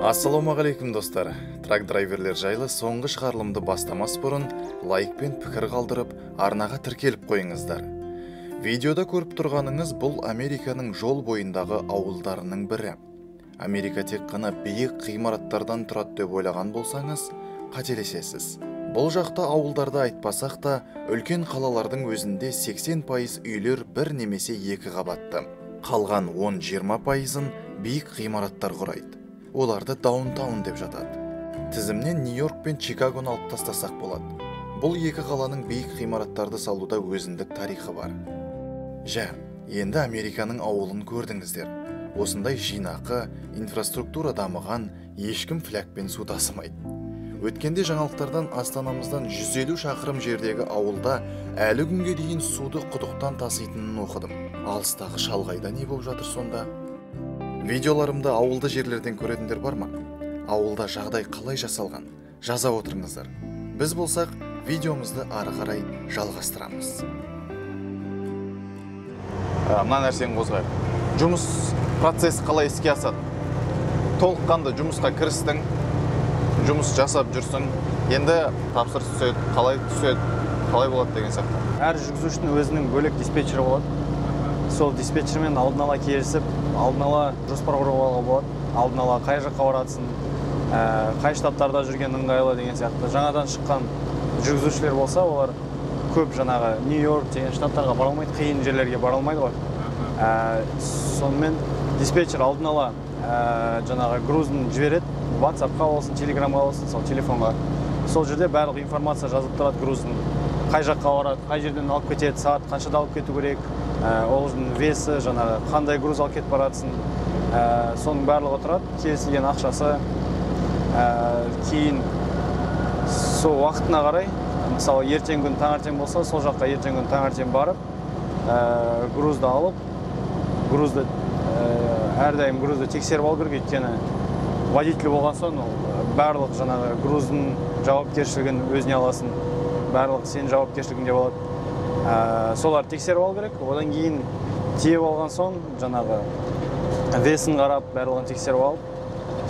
Ассалаумағалейкум, достар! Трак драйверлер жайлы соңғы шығарылымды бастамас бұрын лайк пен пікір қалдырып, арнаға тіркеліп қойыңыздар. Видеода көріп тұрғаныңыз бұл Американың жол бойындағы ауылдарының бірі. Америка тек қана биік ғимараттардан тұрады деп ойлаған болсаңыз, қателесесіз. Бұл жақта ауылдарды айтпасақ та, үлкен қалалардың өзінде 80% үйлер бір немесе екі қабатты. Қалған 10-20%-ын биік ғимараттар құрайды. Оларды даунтаун деп жатады. Тізімнен Нью-Йорк пен Чикагоны алып тастасақ болады. Бұл екі қаланың биік ғимараттарды салуда өзіндік тарихы бар. Жә, енді Американың ауылын көрдіңіздер. Осындай жинақы, инфраструктура дамыған, ешкім флягпен су тасымайды. Өткенде жаңалықтардан астанамыздан 150 шақырым жердегі ауылда әлі күнге дейін суды құдықтан таситынын оқыдым. Алыстағы шалғайда не болып жатыр сонда? Видеоларымды ауылды жерлерден көретіндер бар ма? Ауылда жағдай қалай жасалған? Жаза отырыңыздар. Біз болсақ, видеомызды ары қарай жалғастырамыз. Мына нәрсені қозғайық. Жұмыс процесі қалай іске асады? Толыққанды жұмысқа кірістің, жұмыс жасап жүрсің, енді тапсырыс түседі, қалай түседі, қалай болады деген сияқты. Әр жүргізушінің өзінің бөлек диспетчері болады. Сол диспетчермен алдын ала келісіп, алдын ала жоспар құруға болады. Алдын ала қай жаққа баратсың, қай штаттарда жүрген ыңғайлы деген сияқты. Жаңадан шыққан жүргізушілер болса, олар көп жаңағы Нью-Йорк деген штаттарға бара алмайды, қиын жерлерге бара алмайды ғой. Сонымен диспетчер алдын ала жаңағы грузын жібереді, WhatsApp-қа болсын, Telegram-ға болсын, сол телефонға. Сол жерде барлық информация жазылып тұрады грузын. Қай жаққа барады, қай жерден алып кетеді, сағат қаншада алып кету керек, оның весі, жаңағы қандай груз алып кетіп баратсың, соның барлығы тұрады, келісілген ақшасы. Кейін сол уақытына қарай, мысалы ертең күн таңертең болса, сол жаққа ертең күн таңертең барып, грузды алып, грузды әрдайым грузды тексеріп алу керек, өйткені водитель болған соң ол барлық жаңағы груздың жауапкершілігін өзіне аласың, барлық сенің жауапкершілігіңде болады. Солар тексеріп алу керек. Одан кейін тиеп алған соң жаңағы весін қарап, барлығын тексеріп алып,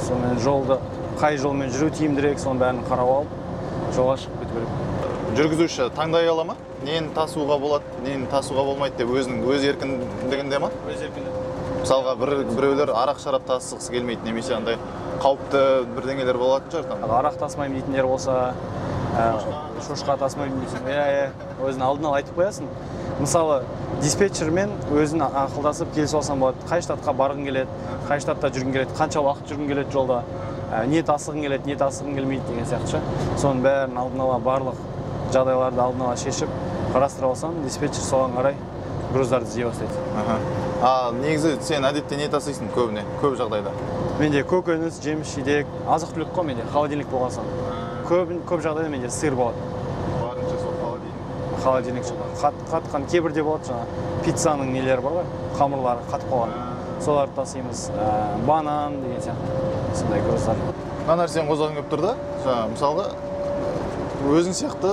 сонымен жолды қай жолмен жүру тиімдірек, соның бәрін қарап алып, жолға шығып кету керек. Жүргізуші таңдай ала ма? Нені тасуға болады, нені тасуға болмайды деп өзінің өз еркіндігінде ма? Өз еркінде. Мысалға біреулер арақ шарап тасығысы келмейді, немесе андай қауіпті бірдеңелер болатын шығар там. Арақ тасымаймын дейтіндер болса, шошқа тасымаймын дейтін, иә, өзің алдын ала айтып қоясың. Мысалы, диспетчермен өзің ақылдасып келісіп алсаң болады. Қай штатқа барғың келеді, қай штатта жүргің келеді, қанша уақыт жүргің келеді жолда, не тасығың келеді, не тасығың келмейді деген сияқты ше. Соның бәрін алдын ала, барлық жағдайларды алдын ала шешіп, қарастырып алсаң, диспетчер соған қарай груздарды іздей бастайды. А негізі сен әдетте не тасисың көбіне, көп жағдайда? Менде көкөніс, жеміс, жидек, азық-түлік қой менде, холодильник болған соң. Көп жағдайда менде сыр болады. Барынша сол холодильник. Холодильник қатқан кейбірде болады, жаңа пиццаның нелері бар ғой, қамырлары қатып қалған. Соларды тасимыз, банан деген сияқты сондай груздар. Мына нәрсені қозғағым келіп тұр да, жаңа мысалға өзің сияқты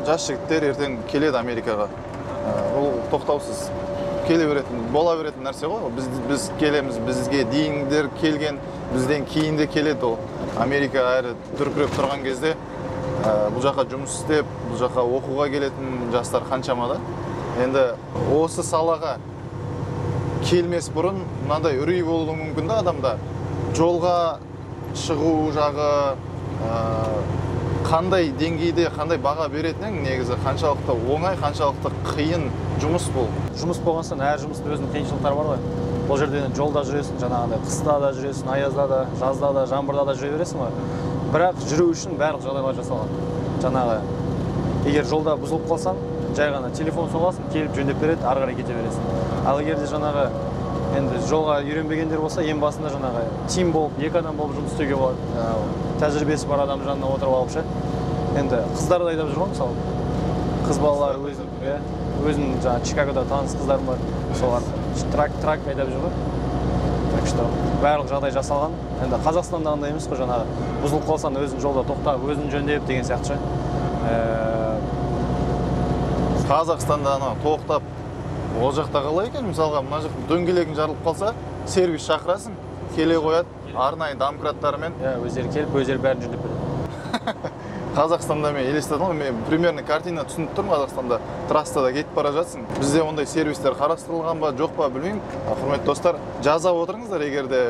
жас жігіттер ертең келеді Америкаға. Ол тоқтаусыз келе беретін, бола беретін нәрсе ғой. Біз келеміз, бізге дейіндер келген, бізден кейін де келеді ол. Америка әрі дүркіреп тұрған кезде бұл жаққа жұмыс істеп, бұл жаққа оқуға келетін жастар қаншама да. Енді осы салаға келмес бұрын мынандай үрей болуы мүмкін да адамда. Жолға шығу жағы қандай деңгейде, қандай баға беретінің негізі қаншалықты оңай, қаншалықты қиын жұмыс бұл. Жұмыс болған соң әр жұмыстың өзінің қиыншылықтары бар ғой. Бұл жерде жолда жүресің, жаңағындай қыста да жүресің, аязда да, жазда да, жаңбырда да жүре бересің ғой. Бірақ жүру үшін барлық жағдайлар жасалған. Жаңағы егер жолда бұзылып қалсаң, жай ғана телефон соғасың, келіп жөндеп береді, ары қарай кете бересің. Ал егер де жаңағы енді жолға үйренбегендер болса, ең басында жаңағы тим болып, екі адам болып жұмыс істеуге болады. Тәжірибесі бар адам жанына отырып алып ше. Енді қыздар да айдап жүр ғой мысалы. Қыз балалар өзінің жаңағы Чикагода таныс қыздарым бар, солар трак айдап жүр ғой. Так что барлық жағдай жасалған. Енді Қазақстанда андай емес қой, жаңағы бұзылып қалсаң өзің жолда тоқтап, өзің жөндеп деген сияқты ше. Қазақстанда ана тоқтап, ол жақта қалай екен? Мысалға, мына жақта дөңгелегің жарылып қалса, Сервис шақырасың, келе қояды, арнайы домкраттарымен. Иә, өздері келіп, өздері бәрін жөндеп береді. Қазақстанда мен елестетіп алмаймын, мен примерно картина түсініп тұрмын. Қазақстанда трассада кетіп бара жатсың. Бізде ондай сервистер қарастырылған ба, жоқ па білмеймін. Құрметті достар, жаза отырыңыздар, егер де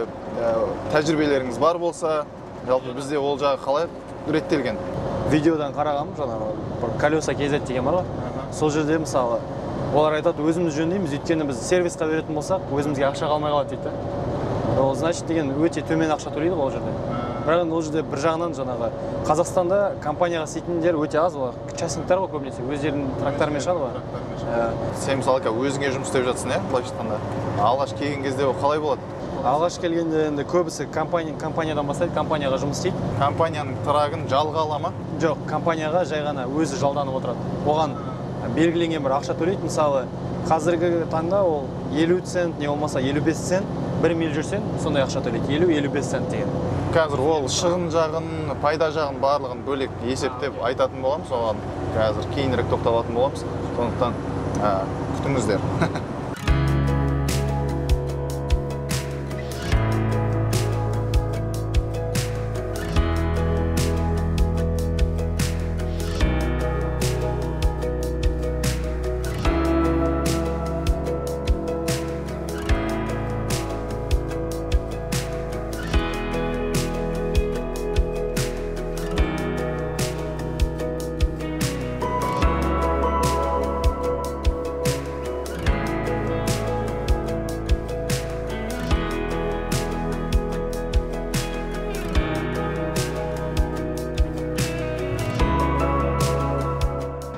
тәжірибелеріңіз бар болса, жалпы бізде ол жағы қалай реттелген? Видеодан қарағанмын, жаңағы бір колеса KZ деген бар ғой. Сол жерде мысалы олар айтады, өзіміз жөндейміз, өйткені біз сервисқа беретін болсақ, өзімізге ақша қалмай қалады дейді да. Ол значит деген өте төмен ақша төлейді ғой ол жерде. Бірақ енді ол жерде бір жағынан жаңағы Қазақстанда компанияға істейтіндер өте аз, олар частниктар ғой көбінесе, өздерінің тракторымен шығады ғой. Сен мысалы өзіңе жұмыс істеп жатсың, иә, былайша айтқанда. Алғаш келген кезде ол қалай болады? Алғаш келгенде енді көбісі компаниядан бастайды, компанияға жұмыс істейді. Компанияның трагын жалға ала ма? Жоқ, компанияға жай ғана өзі жалданып отырады. Оған белгіленген бір ақша төлейді. Мысалы, қазіргі таңда ол 50 цент, не болмаса 55 цент, бір миль жүрсең, сондай ақша төлейді. 50-55 цент деген. Қазір ол шығын жағын, пайда жағын барлығын бөлек есептеп айтатын боламыз, оған қазір кейінірек тоқталатын боламыз. Сондықтан күтіңіздер.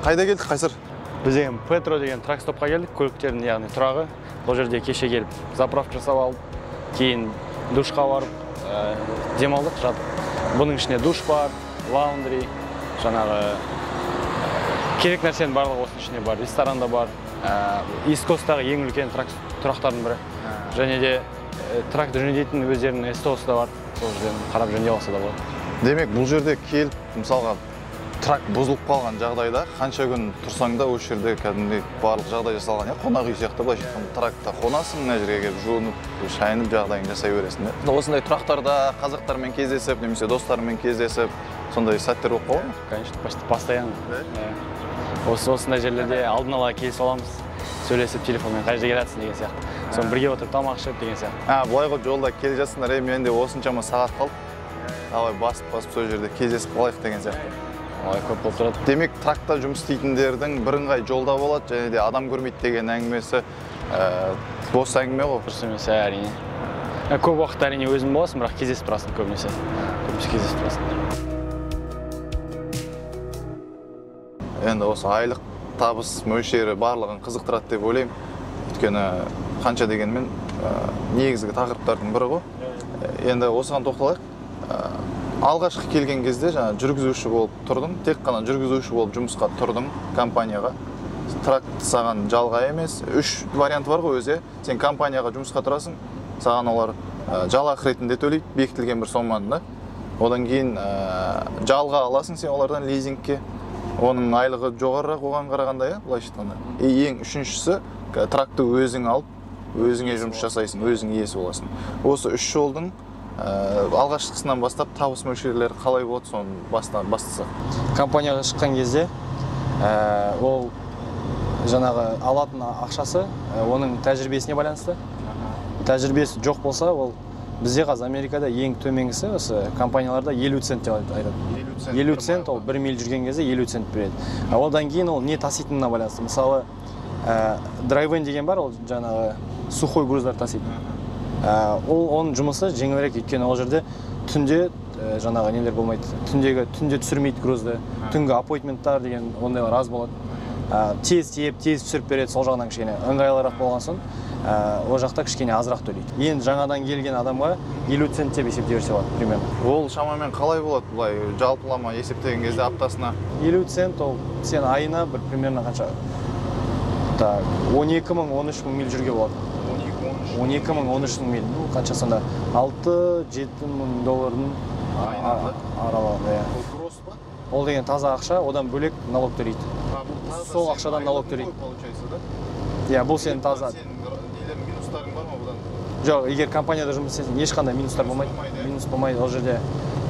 Қайда келдік, Қайсар? Біз деген Петро деген тракстопқа келдік, көліктердің яғни тұрағы. Бұл жерде кеше келіп заправка жасап алып, кейін душқа барып, демалдық, жатып. Бұның ішінде душ бар, лаундри, жаңағы керек нәрсенің барлығы осының ішінде бар, ресторан да бар. East Coast'тағы ең үлкен тұрақтардың бірі. Және де тракты жөндейтін өздерінің СТО-сы да бар, сол жерден қарап жөндей алса да болады. Демек, бұл жерде келіп, мысалға, трак бұзылып қалған жағдайда қанша күн тұрсаң да осы жерде кәдімгідей барлық жағдай жасалған, иә, қонақ үй сияқты былайша айтқанда тракта қонасың, мына жерге келіп жуынып, шайынып жағдайыңды жасай бересің, да. Осындай тұрақтарда қазақтармен кездесіп, немесе достарыңмен кездесіп, сондай сәттер болып қала ма? Конечно, почти постоянно. Осындай жерлерде алдын ала келісіп аламыз, сөйлесіп телефонмен қай жерге келатсың деген сияқты. Соны бірге отырып тамақ ішіп деген сияқты. Былай ғой, жолда келе жатсыңдар, менде осыншама сағат қалды, давай басып-басып сол жерде кездесіп қалайық деген сияқты. Олай көп болып тұрады. Демек, тракта жұмыс істейтіндердің бірыңғай жолда болады, және де адам көрмейді деген әңгімесі бос әңгіме ғой. Дұрыс емес, әрине. Көп уақыт әрине өзің боласың, бірақ кездесіп тұрасың көбінесе. Көбінесе кездесіп тұрасың. Енді осы айлық табыс мөлшері барлығын қызықтырады деп ойлаймын. Өйткені қанша дегенмен негізгі тақырыптардың бірі ғой. Енді осыған тоқталайық. Алғашқы келген кезде жаңа жүргізуші болып тұрдың, тек қана жүргізуші болып жұмысқа тұрдың компанияға. Тракт саған жалға емес, үш вариант бар ғой өзі. Сен компанияға жұмысқа тұрасың, саған олар жалақы ретінде төлейді, бекітілген бір соманы да. Одан кейін жалға аласың сен олардан лизингке. Оның айлығы жоғарырақ оған қарағанда, иә, былайша айтқанда. Ең үшіншісі, тракты өзің алып, өзіңе жұмыс жасайсың, өзің иесі боласың. Осы үш жолдың алғашқысынан бастап табыс мөлшерлері қалай болады, соны бастасақ. Компанияға шыққан кезде ол жаңағы алатын ақшасы оның тәжірибесіне байланысты. Тәжірибесі жоқ болса, ол бізде қазір Америкада ең төменгісі осы компанияларда 50 цент деп айтады. 50 цент, ол бір миль жүрген кезде 50 цент береді. Одан кейін ол не таситынына байланысты. Мысалы, драйвен деген бар, ол жаңағы сухой груздар тасиды. Ол оның жұмысы жеңілірек, өйткені ол жерде түнде жаңағы нелер болмайды, түнде түсірмейді грузды, түнгі аппойтменттар деген ондайлар аз болады. Тез тиеп, тез түсіріп береді, сол жағынан кішкене ыңғайлырақ болған соң ол жақта кішкене азырақ төлейді. Енді жаңадан келген адамға 50 цент деп есептей берсе болады примерно. Ол шамамен қалай болады былай жалпылама есептеген кезде аптасына? 50 цент ол сен айына бір примерно қанша? Так, 12 мың, 13 мың миль жүруге болады. 12 мың, 13 мың миль. Ну, қанша сонда? 6-7 мың доллардың аралығында, иә. Ол гросс па? Ол деген таза ақша, одан бөлек налог төлейді. Сол ақшадан налог төлейді. Иә, бұл сенің таза. Сенің нелерің, минустарың бар ма бұдан? Жоқ, егер компанияда жұмыс істесең, ешқандай минустар болмайды. Минус болмайды. Ол жерде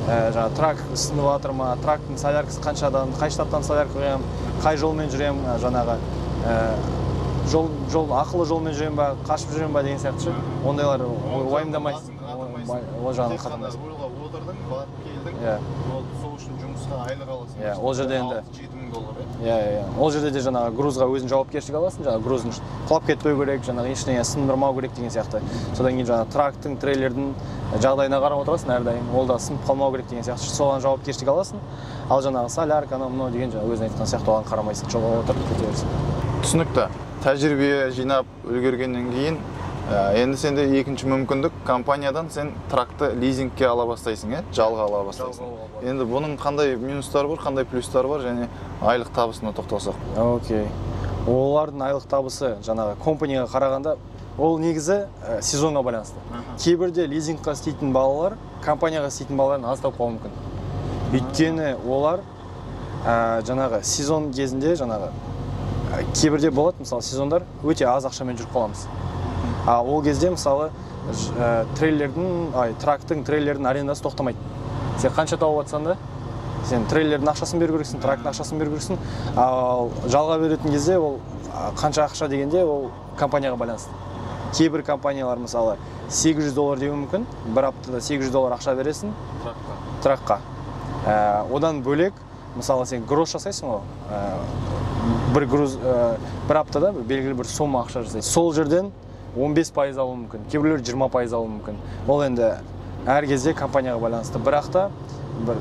жаңағы трак сынып жатыр ма, трактың соляркасы қаншадан, қай штаттан солярка құямын, қай жолмен жүремін, жаңағы жол ақылы жолмен жүремін ба, қашып жүремін ба деген сияқты ше. Ондайлар уайымдамайсың. Ол жағын қатырмайсың. Рульға отырдың, барып келдің. Иә. Болды, сол үшін жұмысқа айлық аласың. Иә, ол жерде енді 6-7 мың доллар, иә. Иә, ол жерде де жаңағы грузға өзің жауапкершілік аласың, жаңағы грузың құлап кетпеу керек, жаңағы ештеңе сындырмау керек деген сияқты. Содан кейін жаңағы трактың, трейлердің жағдайына қарап отырасың әрдайым, ол да сынып қалмау керек деген сияқты, соған жауапкершілік аласың. Ал жаңағы солярка, анау мынау деген жаңағы өзің айтқан сияқты оған қарамайсың, жолға отырып кете бересің. Түсінікті. Тәжірибе жинап үлгергеннен кейін енді сенде екінші мүмкіндік, компаниядан сен тракты лизингке ала бастайсың, жалға ала бастайсың. Енді бұның қандай минустары бар, қандай плюстары бар және айлық табысына тоқталсақ. Окей. Олардың айлық табысы жаңағы компанияға қарағанда ол негізі сезонға байланысты. Кейбірде лизингқа істейтін балалар компанияға істейтін балалардан аз тауып қалуы мүмкін. Өйткені олар жаңағы сезон кезінде жаңағы кейбірде болады, мысалы сезондар өте аз ақшамен жүріп қаламыз. А ол кезде мысалы трейлердің, трактың, трейлердің арендасы тоқтамайды. Сен қанша тауып жатсаң да, сен трейлердің ақшасын беру керексің, трактың ақшасын беру керексің. Ал жалға беретін кезде ол қанша ақша дегенде ол компанияға байланысты. Кейбір компаниялар мысалы $800 деуі мүмкін, бір аптада $800 ақша бересің тракқа. Одан бөлек, мысалы сен гроз жасайсың ғой, бір груз, бір аптада белгілі бір сомма ақша жасайсың. Сол жерден 15% алуы мүмкін, кейбіреулер 20% алуы мүмкін. Ол енді әр кезде компанияға байланысты. Бірақ та бір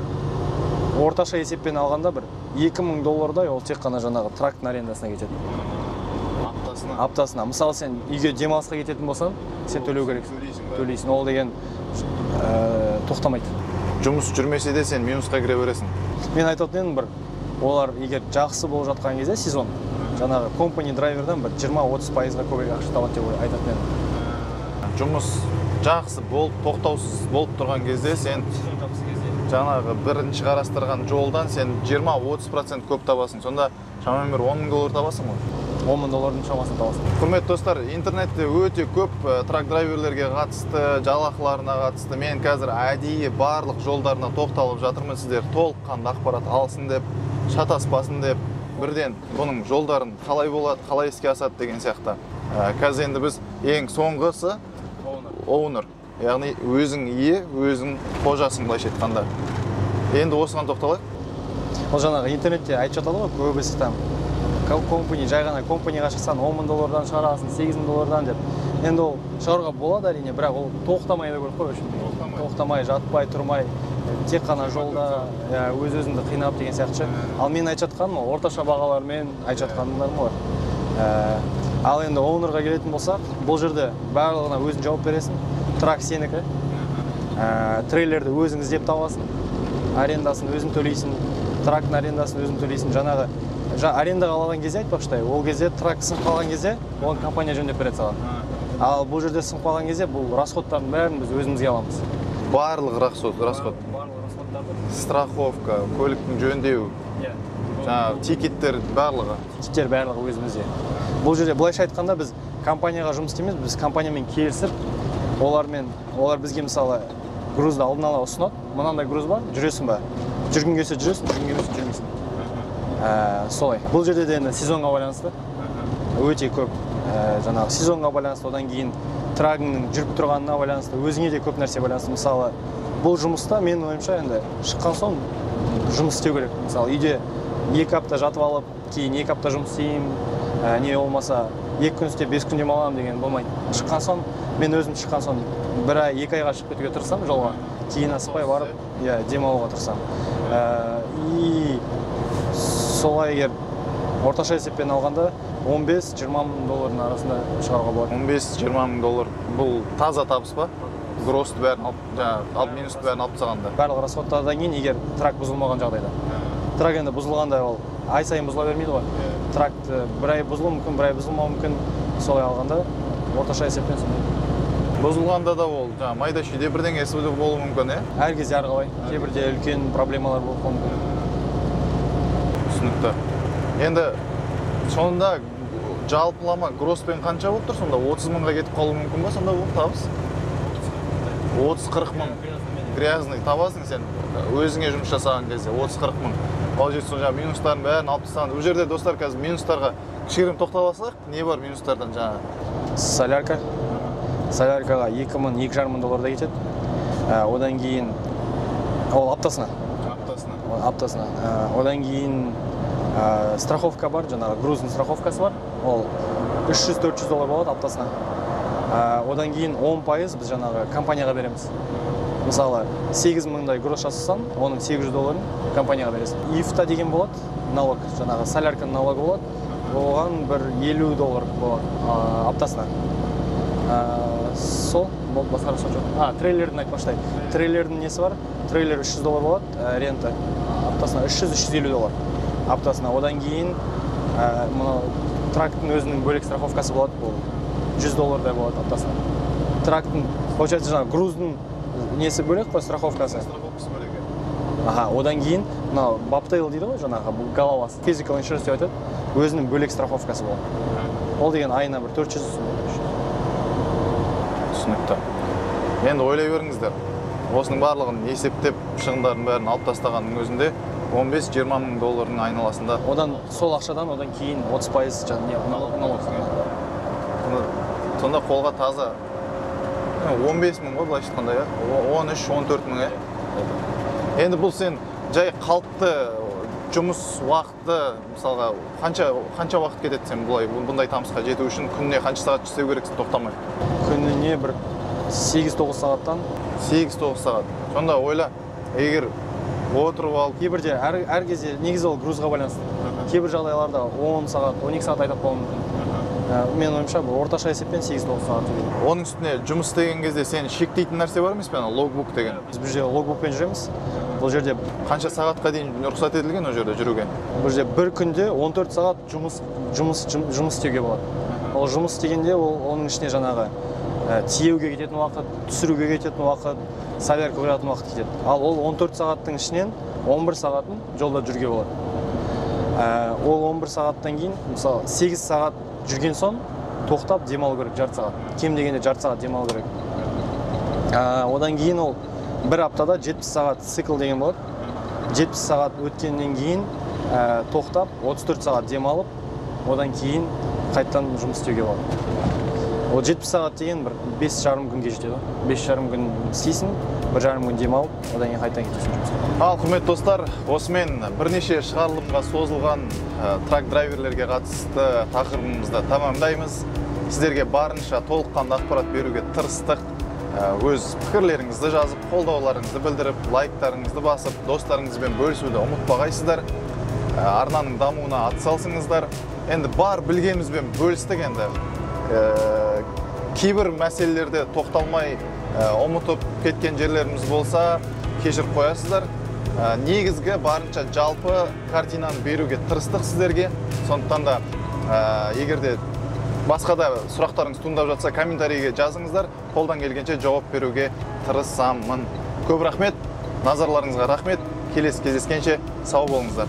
орташа есеппен алғанда бір $2000 ол тек қана жаңағы трактың арендасына кетеді. Аптасына. Аптасына. Мысалы сен үйге демалысқа кететін болсаң, сен төлеу керексің. Төлейсің. Ол деген тоқтамайды. Жұмыс жүрмесе де сен минусқа кіре бересің. Мен айтатын едім бір, олар егер жақсы болып жатқан кезде сезон, жаңағы компани драйвердан бір 20-30%-ға көбірек ақша табады деп айтатын едім. Жұмыс жақсы болып, тоқтаусыз болып тұрған кезде сен жаңағы бірінші қарастырған жолдан сен 20-30% көп табасың. Сонда шамамен бір $10 мың табасың ғой. $10 мың шамасын табасың. Құрметті достар, интернетте өте көп трак драйверлерге қатысты, жалақыларына қатысты мен қазір әдейі барлық жолдарына тоқталып жатырмын. Сіздер толыққанды ақпарат алсын деп, шатаспасын деп, бірден бұның жолдарын қалай болады, қалай іске асады деген сияқты. Қазір енді біз ең соңғысы owner, яғни өзің ие, өзің қожасың былайша айтқанда. Енді осыған тоқталайық. Ол жаңағы интернетте айтып жатады ғой, көбісі там компани, жай ғана компанияға шықсаң $10 мың шығарасың, $8 мың деп. Енді ол шығаруға болады әрине, бірақ ол тоқтамай да көріп қой, общем. Тоқтамай, жатпай, тұрмай, тек қана жолда өз-өзіңді қинап деген сияқты. Ал мен айтып жатқаным ол орташа бағалармен айтып жатқандарым ғой. Ал енді ownerға келетін болсақ, бұл жерде барлығына өзің жауап бересің. Трак сенікі. Трейлерді өзің іздеп табасың, арендасын өзің төлейсің, трактың арендасын өзің төлейсің. Жаңағы арендаға алған кезде айтпақшыдай, ол кезде трак сынып қалған кезде оған компания жөндеп береді саған. Ал бұл жерде сынып қалған кезде бұл расходтардың бәрін біз өзімізге аламыз. Барлық расход. Барлық расходтарды. Страховка, көліктің жөндеу, жаңағы тикеттер барлығы. Тикеттер барлығы өзімізде. Бұл жерде былайша айтқанда біз компанияға жұмыс істемейміз, біз компаниямен келісіп, олар бізге мысалы грузды алдын ала ұсынады. Мынандай груз бар, жүресің ба? Жүргің келсе жүресің, жүргің келмесе жүрмейсің. Солай. Бұл жерде де енді сезонға байланысты. Өте көп, жаңағы сезонға байланысты, одан кейін трагыңның жүріп тұрғанына байланысты, өзіңе де көп нәрсе байланысты. Мысалы, бұл жұмыста менің ойымша енді шыққан соң жұмыс істеу керек. Мысалы, үйде 2 апта жатып алып, кейін 2 апта жұмыс істеймін, не болмаса 2 күн істеп 5 күн демаламын деген болмайды. Шыққан соң, мен өзім шыққан соң 1 ай, 2 айға шығып кетуге тырысамын жолға, кейін асықпай барып, иә, демалуға тырысамын. И солай егер орташа есеппен алғанда 15-20 мың доллардың арасында шығаруға болады. 15-20 мың доллар бұл таза табыс па? Гроссты бәрін алып, жаңағы, алып минусты бәрін алып тастағанда. Барлық расходтардан кейін егер трак бұзылмаған жағдайда. Трак енді бұзылғанда ол ай сайын бұзыла бермейді ғой. Тракты бір ай бұзылуы мүмкін, бір ай бұзылмауы мүмкін. Солай алғанда орташа есеппен сондай. Бұзылғанда да ол жаңағы майда шүйде бірдеңесі болуы мүмкін, е? Әр кезде әрқалай. Кейбірде үлкен проблемалар болып қалуы мүмкін. Түсінікті. Енді сонда жалпылама гросспен қанша болып тұр сонда? 30 мыңға кетіп қалуы мүмкін ба сонда бұл табыс? 30-40 мың грязный табасың сен өзіңе жұмыс жасаған кезде 30-40 мың. Ол жерде сол жаңағы минустардың бәрін алып тастаған. Бұл жерде, достар, қазір минустарға кішігірім тоқтала алсақ, не бар минустардан жаңағы? Солярка. Соляркаға 2 мың, 2,5 мың долларда кетеді. Одан кейін ол аптасына. Аптасына. Ол аптасына. Одан кейін страховка бар, жаңағы груздың страховкасы бар. Ол 300-400 доллар болады аптасына. Одан кейін 10% біз жаңағы компанияға береміз. Мысалы, 8 мыңдай груз жасасаң, оның 800 долларын компанияға бересің. IFTA деген болады, налог, жаңағы солярканың налогы болады. Оған бір 50 доллар болады аптасына. Сол, болды, басқа расход жоқ. А, трейлердің айтпақшы, трейлердің несі бар? Трейлер 300 доллар болады, рента аптасына 300-350 доллар аптасына. Одан кейін мынау трактың өзінің бөлек страховкасы болады, бұл 100 доллардай болады аптасына. Трактың, получается, жаңағы груздың несі бөлек қой, страховкасы. Страховкасы бөлек. Аха, одан кейін мынау bobtail дейді ғой, жаңағы бұл головасы, physical insurance деп айтады, өзінің бөлек страховкасы болады. Ол деген айына бір 400. Түсінікті. Енді ойлай беріңіздер. Осының барлығын есептеп, шығындардың бәрін алып тастағанның өзінде 15-20 мың доллардың айналасында. Одан сол ақшадан одан кейін 30% жаңа не налог. Сонда қолға таза 15 мың ғой, былайша айтқанда, иә, 13-14 мың, иә. Енді бұл сен жай қалыпты жұмыс уақыты, мысалға, қанша уақыт кетеді сен бұлай бұндай табысқа жету үшін? Күніне қанша сағат істеу керексің тоқтамай? Күніне бір 8-9 сағаттан. 8-9 сағат. Сонда ойла, егер отырып алып Кейбірде әр кезде, негізі ол грузға байланысты, кейбір жағдайларда 10 сағат, 12 сағат айдап қалуы мүмкін. Менің ойымша, бұл орташа есеппен 8-9 сағат деген. Оның үстіне жұмыс істеген кезде сені шектейтін нәрсе бар емес пе, ана логбук деген? Біз бұл жерде логбукпен жүреміз. Бұл жерде Қанша сағатқа дейін рұқсат етілген ол жерде жүруге? Бұл жерде бір күнде 14 сағат жұмыс істеуге болады. Ол жұмыс істегенде, ол оның ішіне жаңағы тиеуге кететін уақыт, түсіруге кететін уақыт, солярка құятын уақыт кетеді. Ал ол 14 сағаттың ішінен 11 сағатын жолда жүруге болады. Ол 11 сағаттан кейін, мысалы, 8 сағат жүрген соң тоқтап демалу керек жарты сағат, кем дегенде жарты сағат демалу керек. Одан кейін ол бір аптада 70 сағат цикл деген болады. 70 сағат өткеннен кейін тоқтап 34 сағат демалып, одан кейін қайтадан жұмыс істеуге болады. Ол 70 сағат деген бір 5,5 күнге жетеді ғой. 5,5 күн істейсің, 1,5 күн демалып, одан кейін қайтадан кетесің жұмысқа. Ал, құрметті достар, осымен бірнеше шығарылымға созылған трак драйверлерге қатысты тақырыбымызды тамамдаймыз. Сіздерге барынша толыққанды ақпарат беруге тырыстық. Өз пікірлеріңізді жазып, қолдауларыңызды білдіріп, лайктарыңызды басып, достарыңызбен бөлісуді ұмытпағайсыздар. Арнаның дамуына атсалысыңыздар. Енді бар білгенімізбен бөлістік енді. Кейбір мәселелерде тоқталмай, ұмытып кеткен жерлеріміз болса, кешіріп қоясыздар. Негізгі барынша жалпы картинаны беруге тырыстық сіздерге. Сондықтан да егер де басқа да сұрақтарыңыз туындап жатса, комментарийге жазыңыздар, қолдан келгенше жауап беруге тырысамын. Көп рахмет, назарларыңызға рахмет. Келесі кездескенше сау болыңыздар.